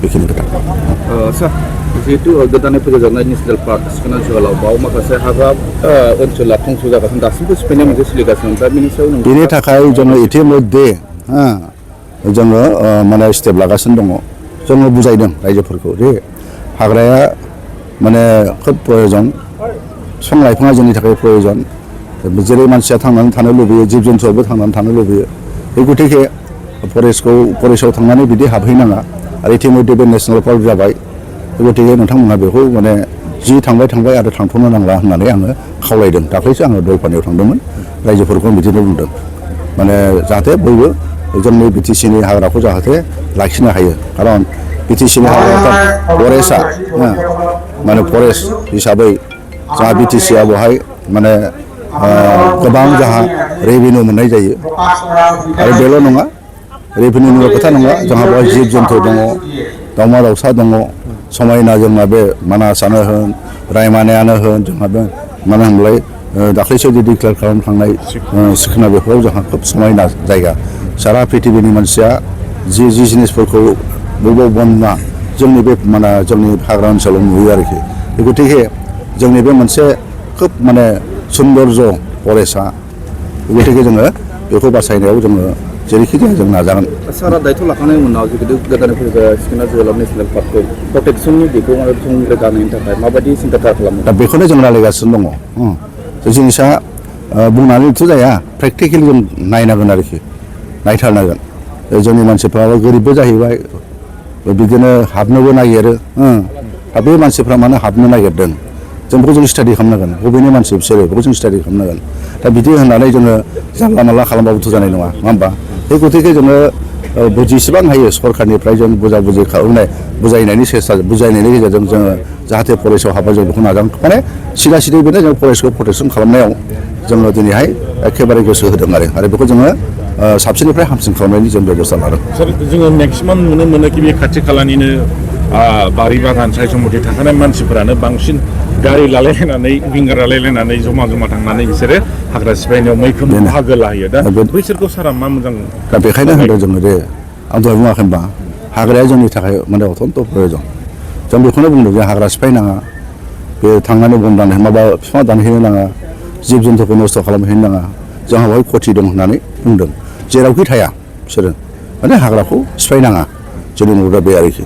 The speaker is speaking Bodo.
बेखिनि खोथा सार जिहेतु गोदानै फोजोबजानाय नेसनेल पार्क सिखोना जोहोलाव बाव माखासे हाग्रा ओनसोला धंस जागासिनो दासिमबो सिफायनाय मोनसे सोलिगासिनो दा बेनि सायाव बेनि थाखाय जोङो इतिमध्ये जोङो माने स्टेप लागासिनो दङ जोङो बुजायदों रायजोफोरखौ जे हाग्राया माने खोब प्रयजन बिफां लाइफाङा जोंनि थाखाय प्रयजन जेरै मानसिया थांनानै थानो लुबैयो जिब जुन्थुआबो थांनानै थानो लुबैयो बे गतिके फरेस्टआव थांनानै बिदि हाबहैनाङा आरो इतिमध्ये बे नेसनेल पार्क जाबाय गतिके नोंथांमोनहा बेखौ माने जि थांबाय आरो थांथ'नो नांला होननानै आङो खावलायदों दाख्लैसो आङो दलपानियाव थांदोंमोन रायजोफोरखौ बिदिनो बुंदों माने जाहाथे बयबो जोंनि बिटिसिनि हाग्राखौ जाहाथे लाखिनो हायो खारन बिटिसिनि हाग्राया फरेस्टआ माने फरेस्ट हिसाबै जोंहा बिटिसिआ बेवहाय माने गोबां जोंहा रेभिनिउ मोननाय जायो आरो बेल' नङा रेभिनिउनिल' खोथा नङा जोंहा बेवहाय जिब जुन्थु दङ दाउमा दाउसा दङ समायना जोंना बे मानासआनो होन रायमानायानो होन जोंहा बे मानो होनलाय दाख्लैसो डिक्लेयार खालामखांनाय सिखोना बेफोराव जोंहा खोब समायना जायगा सारा पृथिबीनि मानसिया जि जिनिसफोरखौ बबेबा बना जोंनि बे माने जोंनि हाग्रा ओनसोलाव नुयो आरोखि गतिके जोंनि बे मोनसे खोब माने सौन्दर्य फरेस्टआ गतिके जोङो बेखौ बासायनायाव जोङो जेरैखि जाया जों नाजागोन सारा दायथ' लाखांनायनि उनाव जिहेतु गोदानै फैबाय सिखोना जोहोलाव नेसनेल पार्कखौ प्रटेक्सननि बेखौ संरैखा खालामनायनि थाखाय माबायदि सिन्था खालामो दा बेखौनो जों रायज्लायगासिनो दङ जिनिसा बुंनानैथ' जाया प्रेक्टिकेलि जों नायनांगोन आरोखि नायथारनांगोन जोंनि मानसिफ्राबो गोरिबबो जाहैबाय बिदिनो हाबनोबो नागिरो दा बे मानसिफ्रा मानो हाबनो नागिरदों जों बेखौ जों स्टाडि खालामनांगोन बबेनि मानसि बिसोरो बेखौ जों स्टाडि खालामनांगोन दा बिदि होननानै जोङो जानला मानला खालामबाबोथ' जानाय नङा होमबा बे गतिके जोङो जेसेबां हायो सरखारनिफ्राय जों बुजाबुजि खालामनाय बुजायनायनि गेजेरजों जोङो जाहाथे फरेस्टआव हाबा जों बेखौ नाजागोन माने सिदा बेनो जों फरेस्टखौ प्रटेकसन खालामनायाव जोङो दिनैहाय एखेबारे गोसो होदों आरो बेखौ जोङो साबसिननिफ्राय हामसिन खालामनायनि जों बेबस्था लादों सार जोङो मेक्सिमाम नुनो मोनो कि बे खाथि खालानिनो बारि बागान सायसमथि थाखानाय मानसिफोरानो बांसिन गारि लालायलायनानै विंगार लालायलायनानै जमा थांनानै बिसोरो हाग्रा सिफायनायाव मैखोम बाहागो लायो दा बैसोरखौ सारा मा मोजां दा बेखायनो होनदों जोङो दे आं दहाय बुङाखै होनबा हाग्राया जोंनि थाखाय माने अत्यन्त प्रयजन जों बेखौनो बुंदों जे हाग्रा सिफायनाङा बे थांनानै बन दानहैनो माबा बिफां दानहैनो नाङा जिब जुन्थुखौ नस्थ' खालामहैनो नाङा जोंहा बेवहाय खथि दं होननानै बुंदों जेरावखि थाया बिसोरो माने हाग्राखौ सिफायनाङा जोंनि नुग्रा बे आरोखि